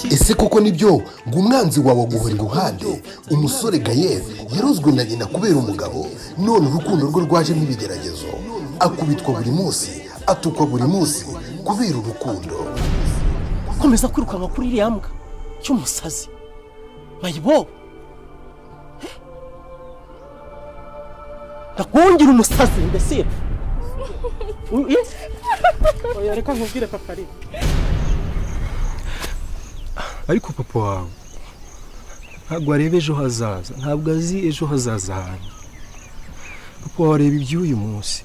Ese koko nibyo ngo umwanzi wawe aguhora iruhande? Umusore Gayeri yarozwe na nyina kubera umugabo, none urukundo rwe rwajemo ibigeragezo. Akubitwa buri munsi, atukwa buri munsi kubera urukundo. Komeza kwirukanka kuri iriya mbwa cy'umusazi mayibobo. Ndakungira umusazi mbese? Oya, reka nkubwire, papa, ariko Ariko papa wawe ntabwo areba ejo hazaza, ntabwo azi ejo hazaza hanjye. Papa wawe areba iby'uyu munsi.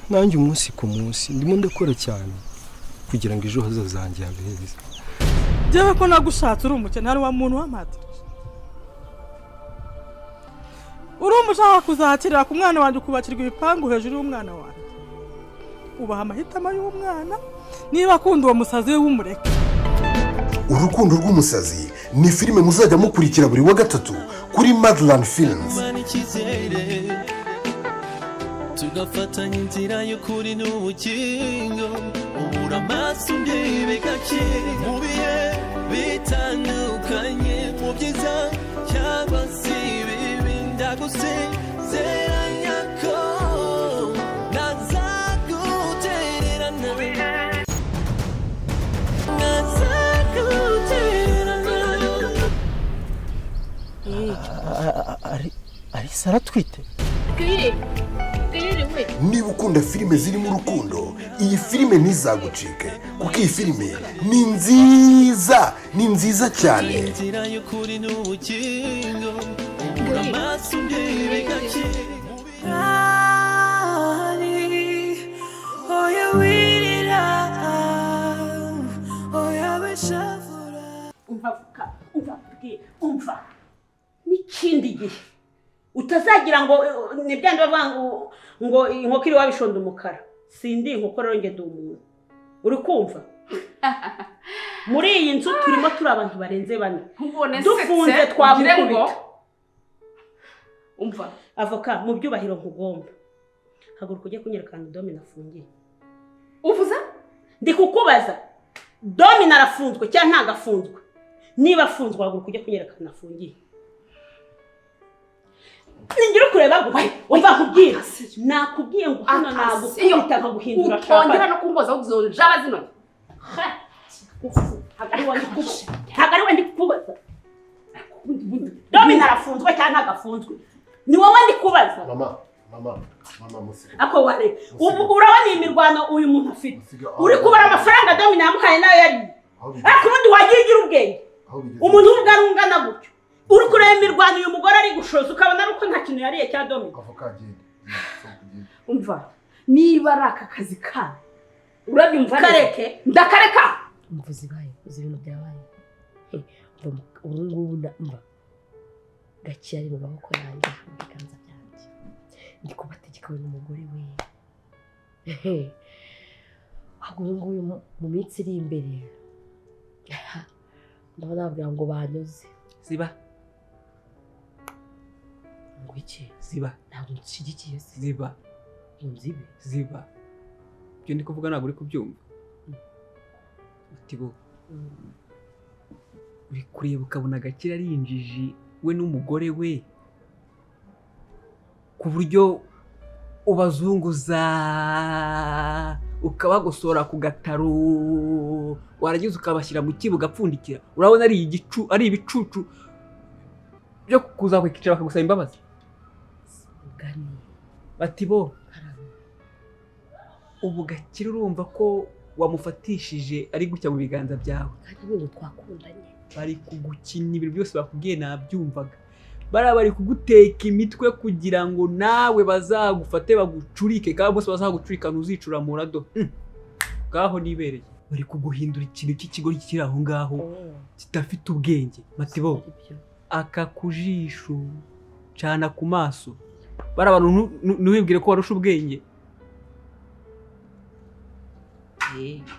Nanjye umunsi ku munsi ndimo ndakora cyane kugira ngo ejo hazaza hanjye habe heza. Njyewe ko nagushatse uri umukene, hari wa muntu w'amata uri umushaka kuzakirira ku mwana wanjye, ukubakirwa ibipangu hejuru y'umwana wanjye. Ubaha amahitamo y'umwana, niba akunda uwo musazi we w'umureke. Urukundo rw'Umusazi ni filime muzajya mukurikira buri wa gatatu kuri Madland Films. Kumana icyizere, tugafatanya inzira y'ukuri n'ubugingo. Ubura amaso ndebe gake mu bihe bitandukanye, mu byiza cyangwa se ibibi, ndagusezeranya ko ntazagutererana, ntazagutererana. Arisa aratwite. Gayeri, Gayeri we! Niba ukunda filime zirimo urukundo, iyi filime ntizagucike, kuko iyi filime ni nziza, ni nziza cyane. Inzira y'ukuri n'ubugingo, ubura amaso ndebe gake. Oya wirira, oya wishavura. Umva vuka, umva bwe, umva, n'ikindi gihe utazagira ngo ni byandi bavuga ngo inkoko iri iwabo ishonda umukara. Sindi inkoko rero, njye ndi umuntu, uri kumva? Muri iyi nzu turimo turi abantu barenze bane. Ntubone. Dufunze Nsetse ugire ngo twamukubita. Umva. Avoka, mu byubahiro nkugomba, haguruka ujye kunyereka ahantu Domina afungiye. Uvuze? Ndi kukubaza, Domina arafunzwe cyangwa ntabwo afunzwe? Niba afunzwe, haguruka ujye kunyereka ahantu afungiye. Ningira ukureba ngo umva nkubwire, nakubwiye ngo hano nagukubita nkaguhindura. Utongera no kumbozaho izo njaba zino. Ntabwo ari wowe ndi kubaza, ntabwo ari wowe ndi kubaza. Domina arafunzwe cyangwa ntabwo afunzwe? Ni wowe ndi kubaza. Mama, mama, mama, musiga. Ako ware, ubu urabona iyi mirwano uyu muntu afite, uri kubara amafaranga Domina yamuhaye nayo yariye. Ariko ubundi wagiye ugira ubwenge. Umuntu w'ubwo ungana gutyo, uri kureba imirwano uyu mugore ari gushoza, ukabona ari uko nta kintu yariye cya Domina. Avoka, genda. Umva, niba ari aka kazi kawe, urabyumva neza? Kareke. Ndakareka. Umva, uzibaye uzi ibintu byabaye. Umva, ubu ngubu mva Gake ari mu maboko yanjye, mu biganza byanjye, ndi kubategeka we n'umugore we. Ahubwo ubu ngubu mu minsi iri imbere ndabona babwira ngo banyuze. Ziba. Ngo iki? Ziba. Ntabwo nshyigikiye se? Ziba. Ngo nzibe? Ziba. Ibyo ndi kuvuga ntabwo uri kubyumva. Matibo, uri kureba ukabona Gakire ari injiji, we n'umugore we, ku buryo ubazunguza ukabagosora ku gataro, warangiza ukabashyira mu kibo ugapfundikira. Urabona ari igicu, ari ibicucu byo kuza kwicara bakagusaba imbabazi? Mugani. Bati bo ubu Gakire urumva ko wamufatishije ari gutya mu biganza byawe. Kandi ngo twakundanye. Bari kugukina, ibintu byose bakubwiye nabyumvaga. Bariya bari kuguteka imitwe kugira ngo nawe bazagufate bagucurike, kandi bose bazagucurika ntuzicura murado. Ngaho nibereye bari kuguhindura ikintu cy'ikigo kiri aho ngaho kidafite ubwenge. Matibo, aka kujisho cana ku maso bariya bantu, ntiwibwire ko warusha ubwenge.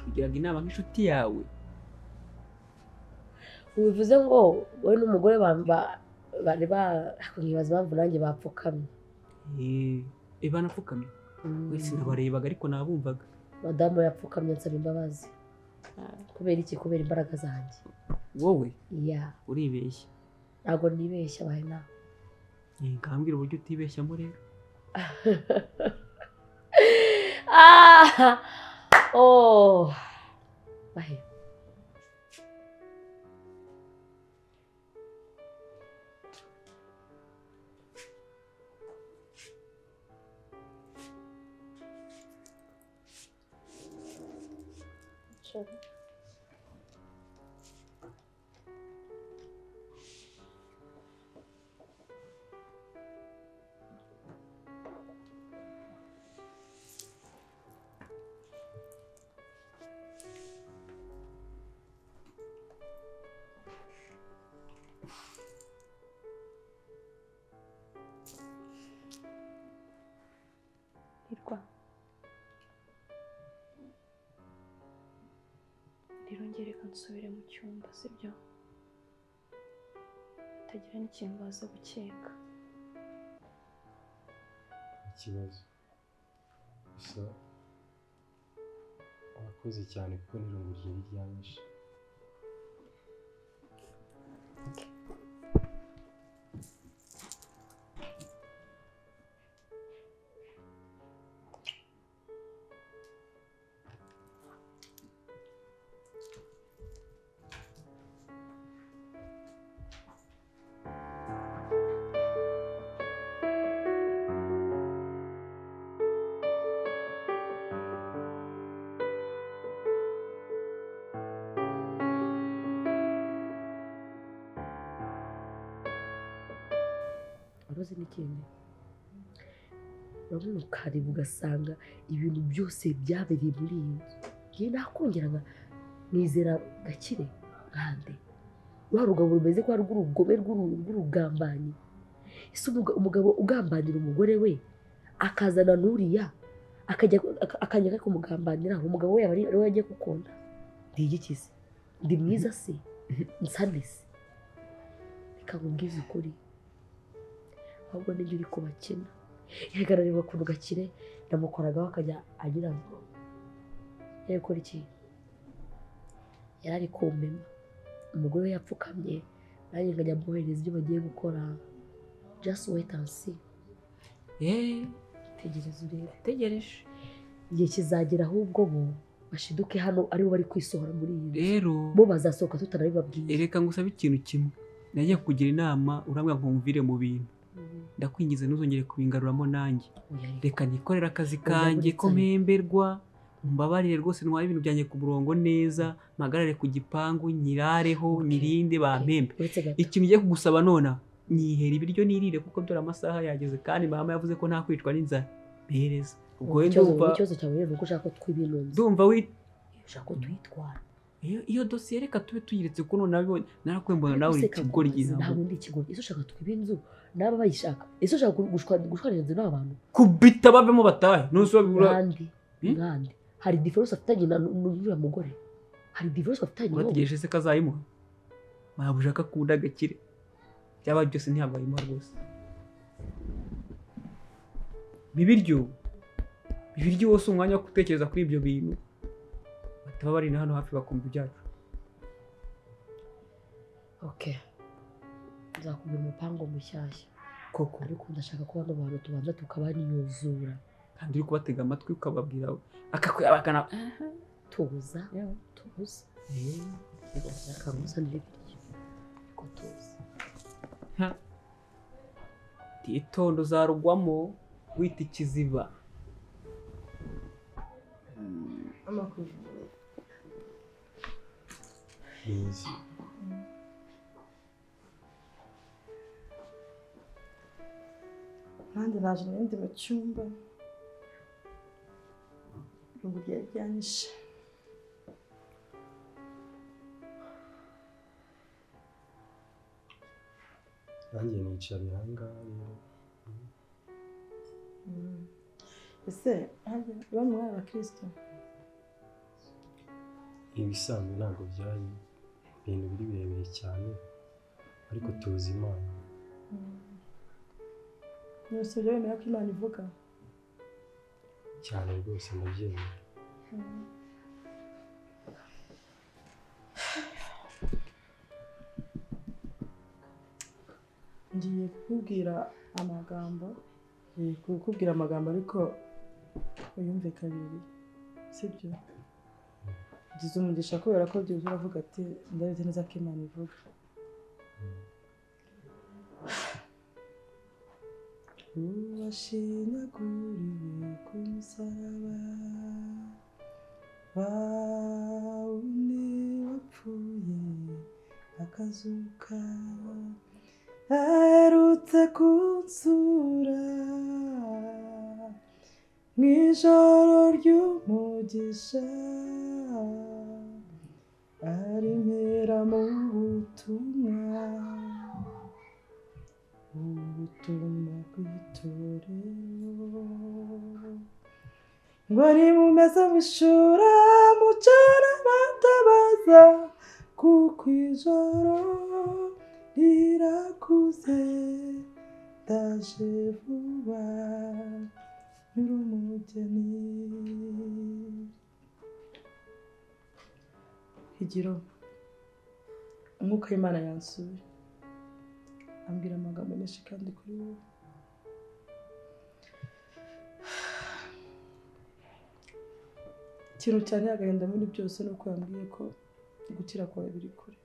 Kugiraga inama nk'inshuti yawe. Ubivuze ngo wowe n'umugore bari ba ariko nkibaza impamvu nanjye bapfukamye. Banapfukamye wese, nabarebaga ariko nabumvaga. Madamu yapfukamye ansaba imbabazi. Kubera iki? Kubera imbaraga zanjye. Wowe? Yeah. Uribeshya. Ntabwo nibeshya bahena. Nkambwira uburyo utibeshyamo rero. Ah! Oh. Bahe. Hirwa, rero reka nsubire mu cyumba, sibyo? Hatagira n'ikintu baza gukeka. Ikibazo gusa wakoze cyane kuko n'irungu ryari ryanyishe. Uruzi n'ikindi, urabona ukareba ugasanga ibintu byose byabereye muri iyi nzu. Ngiye nakongera nizera Gakire nkande rwa rugabo rumeze ko ari rw'urugome rw'urugambanyi. Ese umugabo ugambanira umugore we akazana n'uriya akajya kumugambanira, umugabo we yaba ari we agiye gukunda? Ndi igikize, ndi mwiza se, nsa se? Reka nkubwize ukuri, ahubwo nibyo uri kubakina. Ihagararira ukuntu Gakire namukoragaho akajya agira ngo yari gukora iki? Yari ari kumpema, umugore we yapfukamye, nanjye nkajya mbohereza ibyo bagiye gukora. Just wait and see. Tegereza urebe. Tegereje. Igihe kizagera ahubwo bo bashiduke hano aribo bari kwisohora muri iyi nzu. Rero bo bazasohoka tutanabibabwiye. Reka ngusabe ikintu kimwe. Nagiye kukugira inama urambwira ngo mvire mu bintu. Ndakwingiza ntuzongere kubingaruramo nanjye. Reka nikorere akazi kanjye ko mpemberwa, umbabarire rwose ntware ibintu byanjye ku murongo neza, mpagarare ku gipangu nyirareho nyirinde bampembe. Ikintu ngiye kugusaba nona, nyihera ibiryo nirire kuko dore amasaha yageze kandi mama yavuze ko nta kwicwa n'inzara. Mpereza. Ubwo ndumva ikibazo cyawe rero nuko ushaka ko twibinunza. Ndumva ushaka ko tuyitwara. Iyo dosiye reka tube tuyiretse kuko none narakwembona nawe uri ikigoryi. Ntabwo ndi ikigoryi. Ese ushaka twiba inzu naba bayishaka? Ese ushaka gushwanira inzu n'abantu? Kubita bavemo batahe. Nandi hari divorce afitanye na n'uriya mugore. Hari divorce afitanye. Urategereje se kazayimuha? Mabuja akakunda Gakire. Byaba byose ntabwo ayimuha rwose. Bibiryo. Ibiryo wose umwanya wo gutekereza kuri ibyo bintu. Bataba bari na hano hafi bakumva ibyacu. Okay. Nzakubwira umupango mushyashya. Koko. Ariko ndashaka ko bano bantu tubanza tukabanyuzura. Kandi uri kubatega amatwi ukababwira akakwabakana. Tuza. Tuza. Akamuzanira ibiryo. Ariko tuza. Ha. Itondo zarugwamo wita ikiziba. Amakuru. Meza. Nanjye naje ndi mu cyumba, irungu ryari ryanyishe. Nanjye nicariye aha ngaha rero. Ese uba mu mwana wa Kristo? Ibisanzwe ntabwo byari ibintu biri birebire cyane, ariko tuzi Imana. Mwese ujya wemera ko Imana ivuga? Cyane rwose ndabyemera. Ngiye kukubwira amagambo, ngiye kukubwira amagambo ariko uyumve kabiri, sibyo? Ugize umugisha kubera ko byibuze uravuga ati ndabizi neza ko Imana ivuga. Uwashinyaguriwe ku musaraba, wa wundi wapfuye akazuka, aherutse kunsura mu ijoro ry'umugisha, arimpera mu butumwa, ubutumwa bw'itorero, ngo nimumeze mwishura mucana amatabaza, kuko ijoro rirakuze, ndaje vuba nyiri umugeni. Higiro, umwuka w'Imana yansuye ambwira amagambo menshi kandi kuri wowe. Ikintu cyane agahinda muri byose ni uko yambwiye ko gukira kwawe biri kure.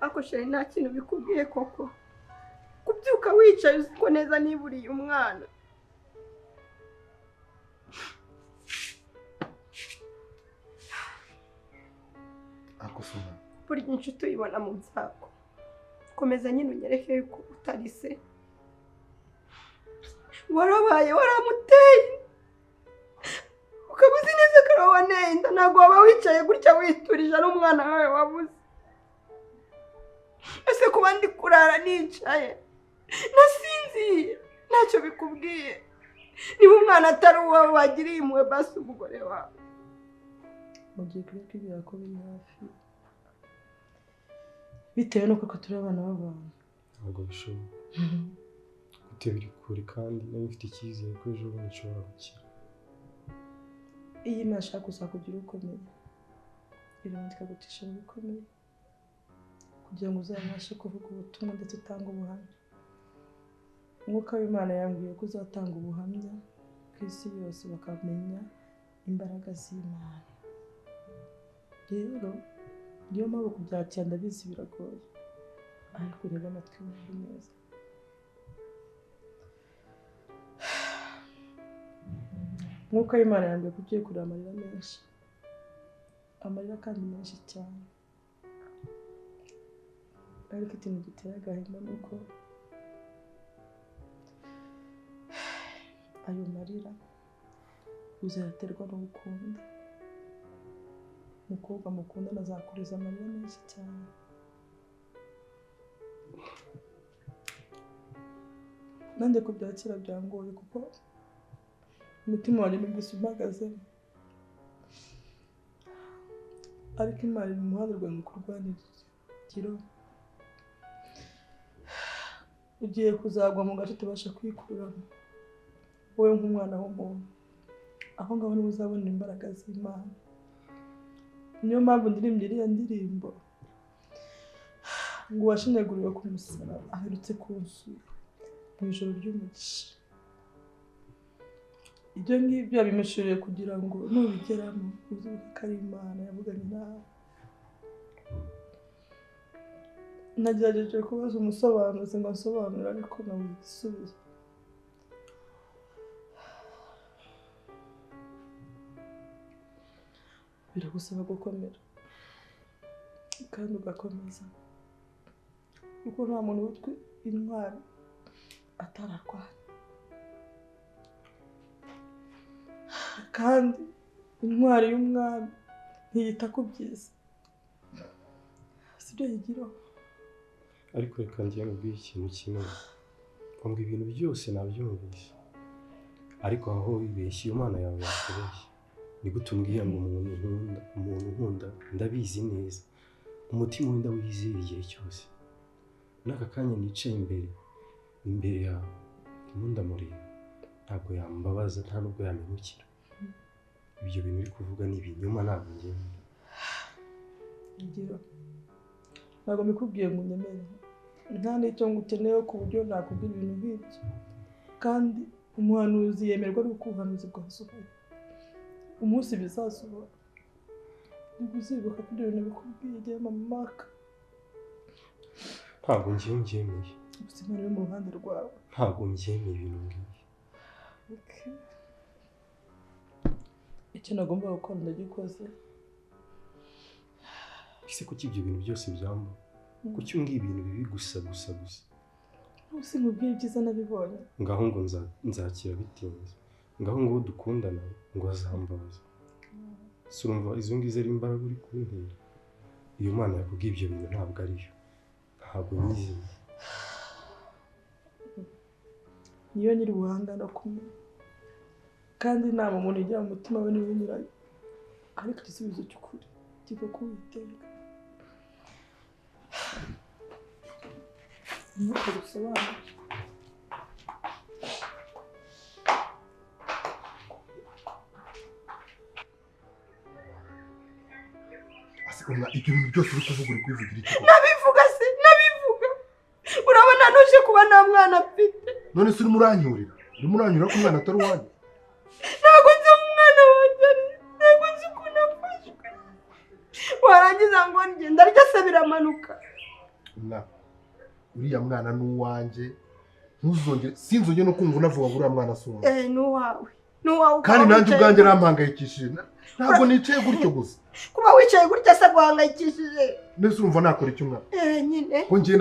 Ako sheri nta kintu bikubwiye koko, kubyuka wicaye uzi ko neza niburiye umwana. Ako soma burya inshuti uyibona mu byago, komeza nyine unyereke yuko utari se, warabaye waramuteye, ukaba uzi neza ko ari wowe waneye inda, ntabwo waba wicaye gutya witurije ari umwana wawe wabuze. Ese kuba ndi kurara nicaye nasinziye ntacyo bikubwiye? Niba umwana atari uwawe wagiriye impuhwe basi umugore wawe. Mu gihe kwibwira ko biri hafi bitewe n'uko turi abana b'abantu, ntabwo bishoboka. Gute biri kure kandi nari mfite icyizere ko ejo bundi nshobora gukira. Iyo Imana ishaka kuzakugira ukomeye, irabanza ikagucisha mu bikomeye kugira ngo uzabashe kuvuga ubutumwa ndetse utange ubuhamya. Umwuka w'Imana yambwiye ko uzatanga ubuhamya ku isi yose bakamenya imbaraga z'Imana. Rero niyo mpamvu kubyakira ndabizi biragoye, ariko urebe amatwi wumve neza. Umwuka w'Imana yambwiye ko ugiye kurira amarira menshi, amarira kandi menshi cyane. Ariko ikintu giteye agahinda ni uko ayo marira uzayaterwa n'ukunda. Umukobwa mukundana azakuriza amarira menshi cyane. Nanjye kubyakira byangoye kuko umutima wanjye numvise umpagazemo, ariko Imana iri mu muhanda rwawe ngo ikurwanirire. Giro, ugiye kuzagwa mu gace tubasha kwikuramo wowe nk'umwana w'umuntu. Aho ngaho niho uzabona imbaraga z'Imana. Niyo mpamvu ndirimbye iriya ndirimbo ngo uwashinyaguriwe ku musaraba aherutse kunsura mu ijoro ry'umugisha. Ibyo ngibyo yabimushiriye kugira ngo nubigeramo uzibuke ko ari Imana yavuganye nawe. Nagerageje kubaza umusobanuzi ngo ansobanurire ariko nabuze igisubizo. Biragusaba gukomera kandi ugakomeza, kuko nta muntu witwa intwari atararwana. Kandi intwari y'umwami ntiyita ku byiza, sibyo yigiraho. Ariko reka ngiye nkubwire ikintu kimwe, ngo ibintu byose nabyumvise, ariko aho wibeshye iyo Mana yawe yakubeshye. Ni gute umbwira ngo umuntu nkunda ndabizi neza, umutima we ndawizeye igihe cyose. N'aka kanya nicaye imbere yawe ndimo ndamureba, ntabwo yambabaza, nta nubwo yamemukira. Ibyo bintu uri kuvuga ni ibinyoma, ntabwo ngenda. Ngira ntabwo mbikubwiye ngo unyemere, nta n'icyo ngukeneye ku buryo nakubwira ibintu nk'ibyo. Kandi umuhanuzi yemerwa ari uko ubuhanuzi bwasohoye. Umunsi bizasohora nibwo uzibuka ko ibyo bintu bikubwiye igihe mama Maka. Ntabwo ngiye mbyemeye. Ubuzima buri mu ruhande rwawe. Ntabwo mbyemeye ibintu ngibi. Icyo nagomba gukora ndagikoze. Ese kuki ibyo bintu byose byamba? Kuki umbwiye ibintu bibi gusa gusa gusa? Ubu sinkubwiye ibyiza nabibonye. Ngaho ngo nzakira bitinze, ngaho ngo dukundana ngo azambabaza. Surumva izo ngizo ari imbaraga uri kuntera. Iyo Mana yakubwiye ibyo bintu ntabwo ariyo, ntabwo nyizeye. Niyo nyiri ubuhanga no kumenya, kandi inama umuntu igira mu mutima we niwe nyirayo, ariko igisubizo cy'ukuri kiva ku Uwiteka. Nuko bisobanura. Ibyo bintu byose uri kuvuga uri kubivugira iki? Nabivuga se, nabivuga. Urabona nuje kuba nta mwana mfite. None se urimo uranyurira? Urimo uranyurira ko umwana atari uwanjye? Ntabwo nzi umwana wanjye ari, ntabwo nzi ukuntu afashwe. Warangiza ngo ngenda arya se biramanuka. Uriya mwana ni uwanjye, ntuzongere, sinzongere no kumva unavuga ngo uriya mwana si uwanjye. Ni uwawe. Ni uwawe. Kandi nanjye ubwanjye arampangayikishije. Ntabwo nicaye gutyo gusa. Kuba wicaye gutya se guhangayikishije. Nese urumva nakora iki mwana? Nyine. Ko ngiye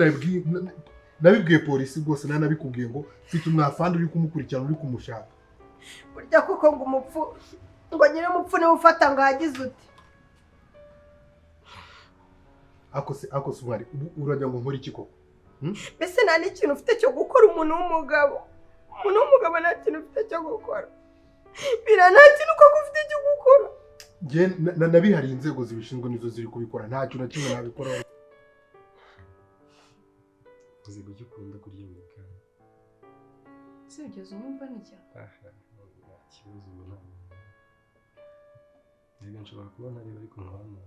nabibwiye polisi rwose, nabikubwiye ngo mfite umwafandi uri kumukurikirana uri kumushaka. Burya kuko ngo umupfu, ngo nyiri umupfu niwe ufata ngo ahagize uti. Ako se umwari, urajya ngo nkore iki koko? Mbese nta n'ikintu ufite cyo gukora umuntu w'umugabo. Umuntu w'umugabo nta kintu ufite cyo gukora. Bira nta kintu koko ufite cyo gukora. Nge nabihariye inzego zibishinzwe nizo ziri kubikora, ntacyo na kimwe nabikora. Uzi kujya ukunda kurya buri kanya. Se ugeze unyumva nijya? Aha, nta kibazo ubu ntabwo. Reka nshobora kuba ntareba ariko nkabana.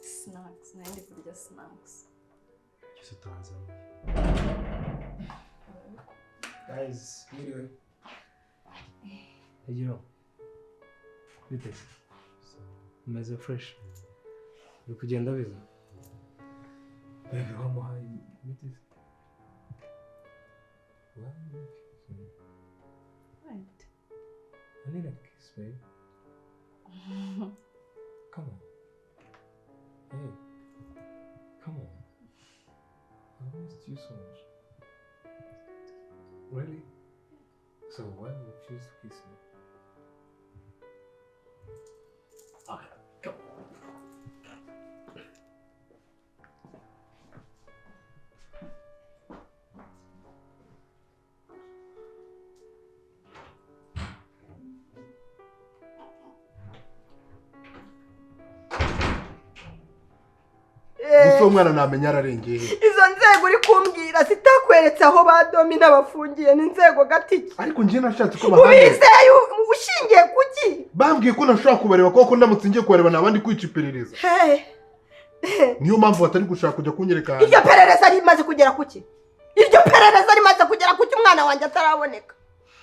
Snacks, nari ndi kurya snacks. Cyose utanzaniye. Guys, mwiriwe. Hegiro. Bite? Umeze fresh. Uri kugenda biza? Baby, wamuhaye imiti se? What? I need a kiss, babe. Come on. Hey. Come on. I missed you so much. Really? So why refuse to kiss me? Okay, go. Gusa umwana namenya ararengeye. Izo nzego uri kumbwira zitakweretse aho ba Domina bafungiye ni inzego gatiki. Ariko ngiye nashatse ko bahanze. Ubizeye ushingiye kuki? Bambwiye ko nashaka kubareba kuko ndamutse ngiye kubareba nabandi kwica iperereza. Niyo mpamvu batari gushaka kujya kunyereka hanze. Iryo perereza rimaze kugera kuki? Iryo perereza rimaze kugera kuki umwana wanjye ataraboneka?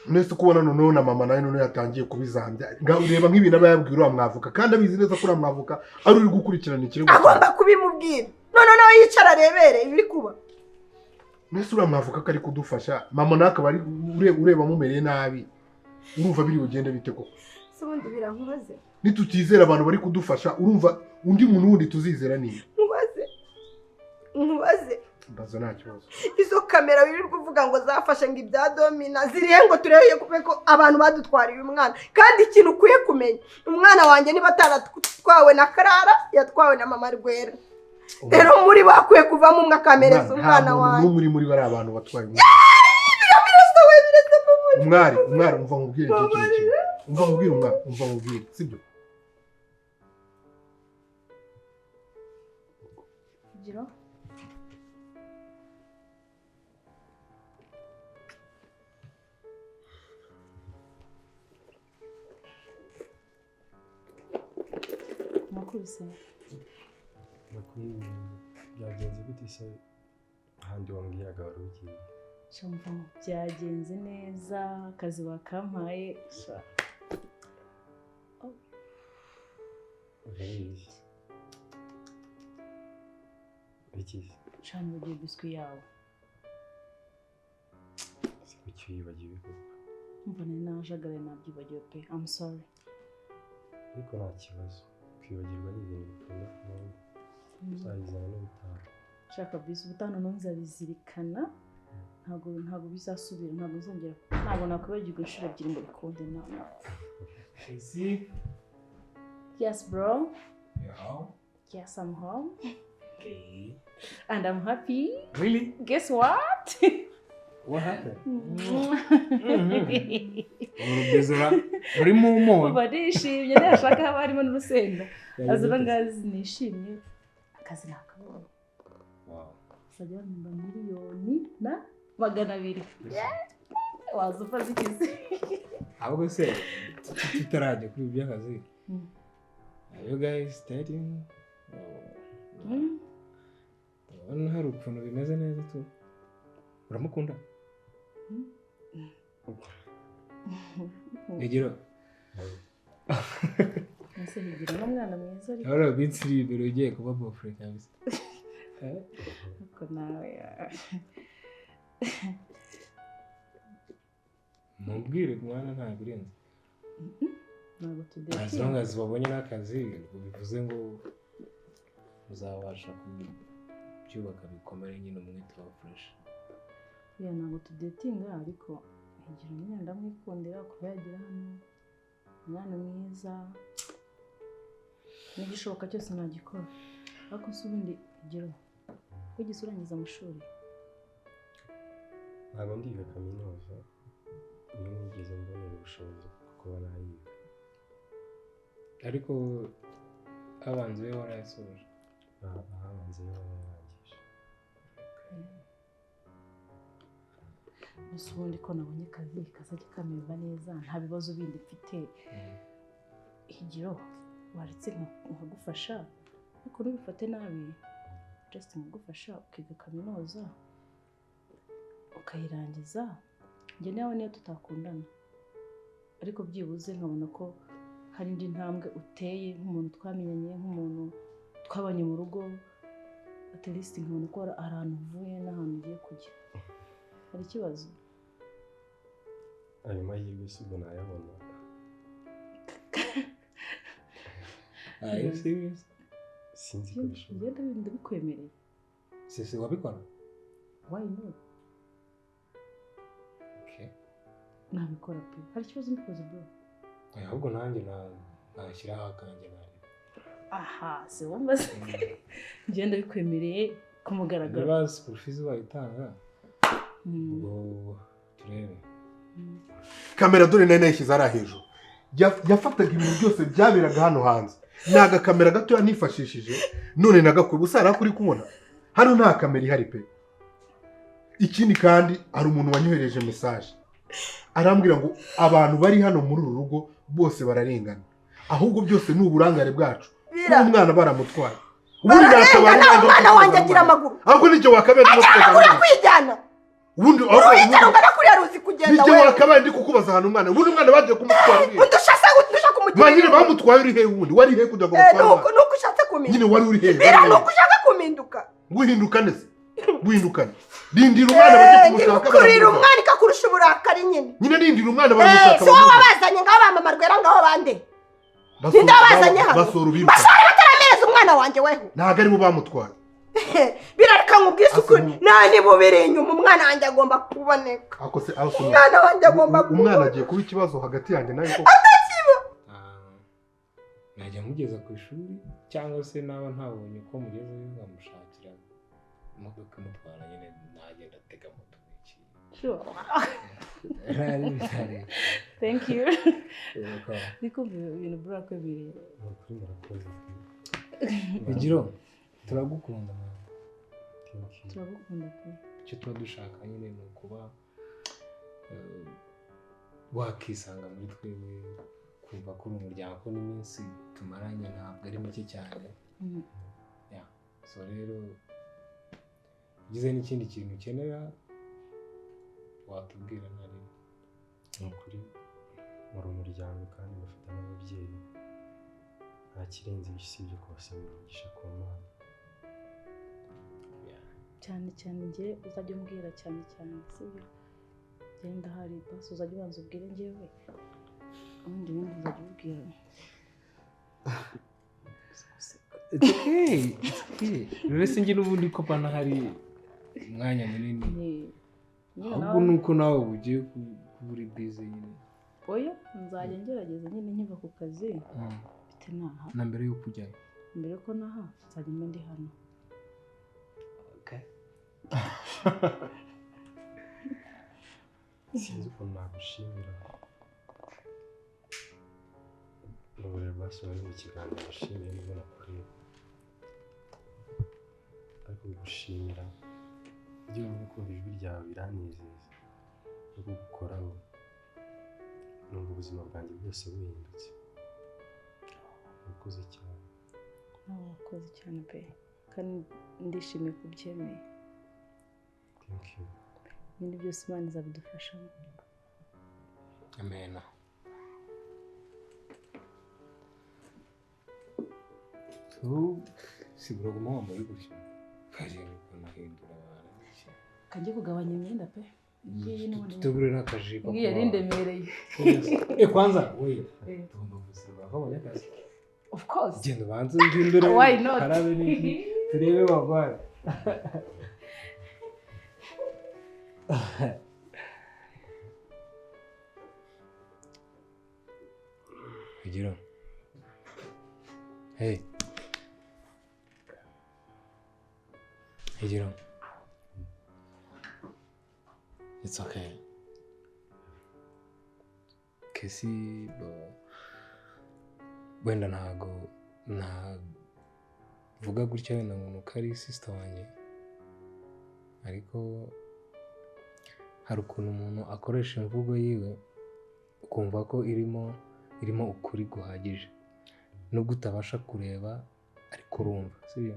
Nese kubona noneho na mama nawe noneho yatangiye kubizambya. Ureba nk'ibintu aba yabwira uriya mwavuka kandi abizi neza ko uriya mwavuka ari uri gukurikirana ikirego. Agomba kubimubwira. None nawe yicara arebere ibiri kuba. Nese uriya mwavuka ko ari kudufasha, mama nawe akaba ari ureba amumereye nabi. Urumva biri bugende bite koko? Se ubundi birankubaze. Nitutizera abantu bari kudufasha, urumva undi muntu wundi tuzizera ni? Nkubaze. Nkubaze. Mbaza nta kibazo. Izo kamera wirirwa uvuga ngo zafashe ngo ibya Domina zirihe ngo turebe ko abantu badutwariye umwana. Kandi ikintu ukwiye kumenya, umwana wanjye niba ataratwawe na Karara yatwawe na mama Rwera. Rero muri bakwiye kuvamo umwe akamereza umwana wanjye. N'umwe muri bari abantu batwaye umwana. Umwari, umwari umva nkubwire iki kintu. Umva nkubwire umwari, umva nkubwire, sibyo? Giro. Makuru se. Makuru byagenze gute se ahandi wambwiraga wari ugiye? Shamva byagenze neza, akazi bakampaye. Urabizi. Iki? Shana ugiye biswi yawe. Kuki wibagiwe koko? Umva nari najagaraye nabyibagiwe pe. I'm sorry. Ariko nta kibazo. Kwibagirwa ni ibintu bikunda kubaho. Uzabizana n'ubutaha. Shaka bisi ubutaha noneho nzabizirikana. Ntabwo bizasubira, ntabwo nzongera. Ntabwo nakwibagirwa inshuro ebyiri ngo bikunde na. Casey? Yes, bro. You're home? Yes, I'm home. Okay. And I'm happy. Really? Guess what? What happened? Urimo umuntu. Uba nishimye, ntashaka haba harimo n'urusenda. As long as nishimye, akazi nakabonye. Wow. Sajya bampa 1,200,000. Waza upfa zikize. Ahubwo se tutarajya kuri ibyo by'akazi. Are you guys dating? Ndabona hari ukuntu bimeze neza tu. Uramukunda? Higiro. Ese Higiro ni umwana mwiza ariko. Ahora iminsi iri imbere ugiye kuba boyfriend kabisa. Ariko nawe mubwire mwana nta birenze. Ntabwo tudatinda. As long as wabonye n'akazi bivuze ngo uzabasha kubyubaka bikomere nyine umwete wa fresh. Ya ntabwo tudatinga ariko Higiro nyine ndamwikundira kuba yagira hano umwana mwiza n'igishoboka cyose nagikora. Ariko se ubundi Higiro wigeze urangiza amashuri? Ntabwo ndiga kaminuza, niyo nigeze mbonera ubushobozi bwo kuba nayiga. Ariko abanza we warayasoje? Abanza we wararangije. Gusa ubundi ko nabonye akazi kazajya kamererwa neza nta bibazo bindi mfite. Higiro waretse nkagufasha ariko ntubifate nabi, just nkagufasha ukiga kaminuza ukayirangiza. Njye nawe niyo tutakundana ariko byibuze nkabona ko hari indi ntambwe uteye nk'umuntu twamenyanye, nk'umuntu twabanye mu rugo, at least nkabona ko hari ahantu uvuye n'ahantu ugiye kujya. Hari ikibazo? Ayo mahirwe si ubwo nayabona. Are you serious? Sinzi ko bishoboka. Njye ndabikwemereye. Sisi wabikora? Why not? Okay. Nabikora pe. Hari ikibazo mbikoze bro? Ahubwo nanjye nashyiraho akanjye nareba. Aha, si wumva se? Njye ndabikwemereye ku mugaragaro. Niba school fees bayitanga, ubwo turebe. Kamera dore nari nayishyize hariya hejuru. Yafataga ibintu byose byaberaga hano hanze. Ni agakamera gatoya nifashishije none nagakwe gusa hari kuri kubona. Hano nta kamera ihari pe. Ikindi kandi hari umuntu wanyohereje message. Arambwira ngo abantu bari hano muri uru rugo bose bararengana. Ahubwo byose ni uburangare bwacu. Umwana baramutwaye. Ubundi natabara umwana wanjye agira amaguru. Ahubwo nicyo wakabaye ndimo kwijyana. Ubundi aho kuri yaruzi kugenda we. Nicyo wakabaye ndi kukubaza hano umwana. Ubundi umwana bagiye kumutwara. Udushasa udusha kumugira. Manyine bamutwaye uri he ubundi? Wari he kugira ngo bamutware? Nuko nuko ushatse kuminduka. Nyine wari uri he? Nuko ushaka kuminduka. Guhinduka neza. Guhindukana. Rindira umwana bagiye kumushaka. Kurira umwana ikakurusha uburakari nyine. Nyine rindira umwana baramushaka. Si wowe wabazanye ngaho ba mama Rwera ngaho bande. Ninde wabazanye hano? Basora ubiruka. Basora bataramereza umwana wanjye weho. Ntago aribo bamutwaye. Birareka Reka nkubwise ukuri, nta nibubiri inyuma, umwana wanjye agomba kuboneka. Umwana wanjye agomba kuboneka. Umwana agiye kuba ikibazo hagati yanjye nawe koko. Atakiba. Najya mugeza ku ishuri cyangwa se naba ntabonye uko mugezeyo nkamushakira imodoka imutwara nyine, nagenda atega moto n'iki. Sure. Thank you. Niko ibintu burakwemereye. Bigiro, turagukunda mama. Turagukunda pe. Icyo tuba dushaka nyine ni ukuba wakisanga muri twebwe, kumva ko uri umuryango, ko n'iminsi tumaranye ntabwo ari mike cyane. So rero ugize n'ikindi kintu ukenera watubwira na rimwe. Ni ukuri muri umuryango kandi bafite n'ababyeyi, nta kirenze usibye kubasabira umugisha ku Mana. Cyane cyane njye uzajya umbwira cyane cyane, sibyo? Genda hari basi uzajya ubanza ubwire njyewe, ubundi ibindi uzajya ubwira. It's okay, it's okay. Rero sinjye n'ubundi ko pana hari umwanya munini, ahubwo nuko nawe ugiye kuba uri busy nyine. Oya, nzajya ngerageza nyine nkiva ku kazi bite naha. Na mbere yo kujyayo? Mbere ko naha nzajya mba ndi hano. Okay. Sinzi ukuntu nagushimira. Uburere bwasohoye mu kiganiro nashimiye nibwo nakureba, ariko gushimira byonyine kumva ijwi ryawe biranezeza, no kugukoraho numva ubuzima bwanjye bwose buhindutse. Urakoze cyane. Nawe urakoze cyane pe, kandi ndishimiye kubyemeye. Thank you. Ibindi byose Imana izabidufashamo. Amen. Sigura guma wambaye gutya ukagenda ukanahindura abantu. Kajye kugabanya imyenda pe. Tutegure n'akajipo. Ngiye rindemereye. Kwanza we tugomba gusaba kabonye akazi. Of course. Genda ubanze uhindure. Why not? Karabe n'iki turebe wagwaye. Bigiro. Hey. Higiro. It's okay. Kesi wenda ntago navuga gutya wenda ngo nuko ari sister wanjye, ariko hari ukuntu umuntu akoresha imvugo yiwe ukumva ko irimo ukuri guhagije, nubwo utabasha kureba ariko urumva, sibyo?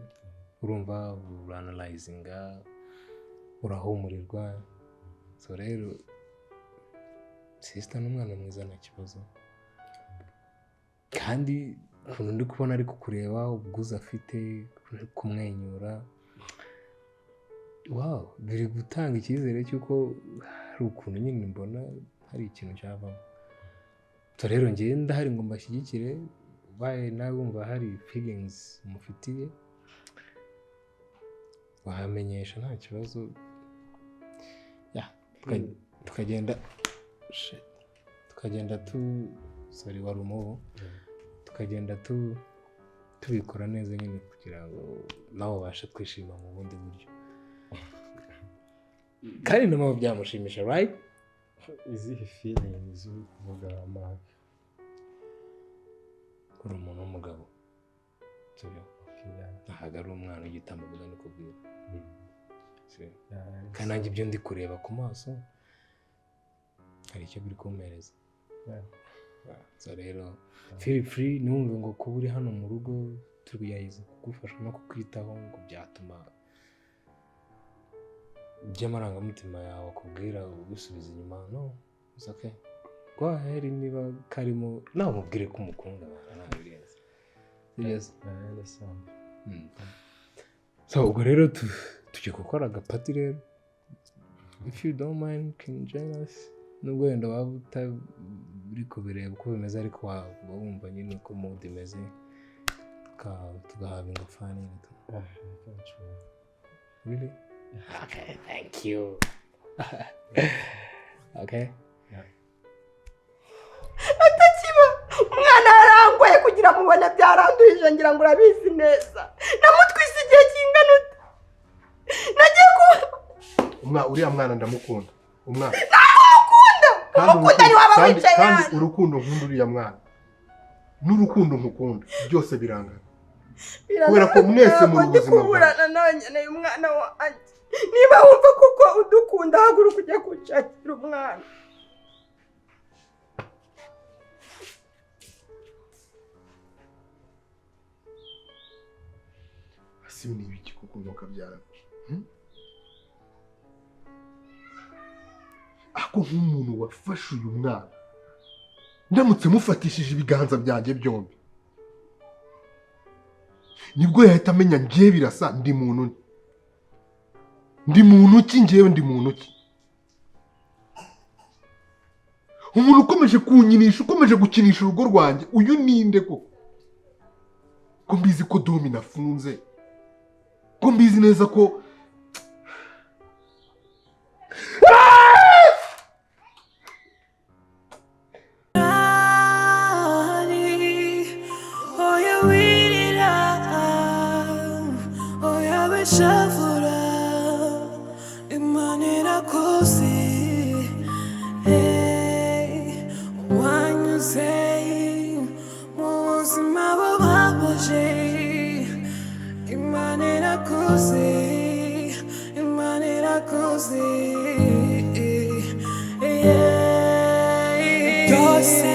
Urumva, uranalyzinga, urahumurirwa. So rero sister ni umwana mwiza nta kibazo, kandi ukuntu ndi kubona ari kukureba, ubwuzu afite, kumwenyura, wow, biri gutanga icyizere cy'uko hari ukuntu nyine mbona hari ikintu cyavamo. So rero njye ndahari ngo mbashyigikire, ubaye nawe wumva hari feelings mufitiye wahamenyesha nta kibazo. Tukagenda tukagenda tu sorry wari umubu, tukagenda tubikora neza nyine kugira ngo nawe ubashe kwishima mu bundi buryo, kandi nabo byamushimisha, right? Izihe feelings uri kuvuga Mark? Uri umuntu w'umugabo, sibyo? Ntabwo ari umwana w'igitambambuga nikubwira, kandi nanjye ibyo ndi kureba ku maso hari icyo biri kumpereza. So rero feel free, ntiwumve ngo kuba uri hano mu rugo tugerageza kugufasha no kukwitaho ngo byatuma by'amarangamutima yawe akubwira ubisubiza inyuma. No, it's okay. Go ahead, niba karimo nawe mubwire ko umukunda, ntabirenze. Yes, I understand. So ubwo rero tujye gukora agapati rero. If you don't mind, can join us. Nubwo wenda waba utari kubireba uko bimeze, ariko waba wumva nyine uko mood imeze, tugahabwa ingofani. Really? Okay, thank you. Okay. Atakiba umwana yarangoye kugira mubone byaranduhije, ngira ngo urabizi neza. Namutwise igihe kingana ute? Nagiye kuba Umwa uriya mwana ndamukunda. Umwana. Ntabwo Kandi umukunda ni waba wicaye kandi hano. Urukundo nkunda uriya mwana n'urukundo nkukunda byose birangana. Kubera ko mwese muri Ntabwo ndi ubuzima bwanjye. kuburana nawe, nkeneye umwana wanjye. Niba wumva koko udukunda, haguruka ujye kunshakira umwana. Ese ibi ni ibiki koko mukabyara? Ako nk'umuntu wafashe uyu mwana, ndamutse mufatishije ibiganza byanjye byombi, nibwo yahita amenya ngewe Birasa ndi muntu ki. Ndi muntu ki ngewe, ndi muntu ki? Umuntu ukomeje kunyinisha, ukomeje gukinisha urugo rwanjye, uyu ninde koko? Ko mbizi ko Domina afunze, ko mbizi neza ko Oya wirira, oya wishavura, Imana irakuzi. Hey, wanyuze mu buzima bubabaje, Imana irakuzi, Imana irakuzi. Yeah. Byose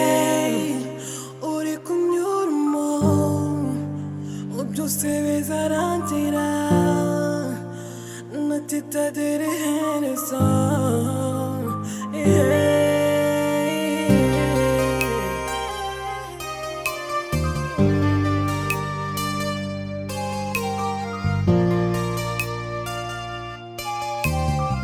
uri kunyuramo byose bizarangira, natitagera iherezo. Yeah.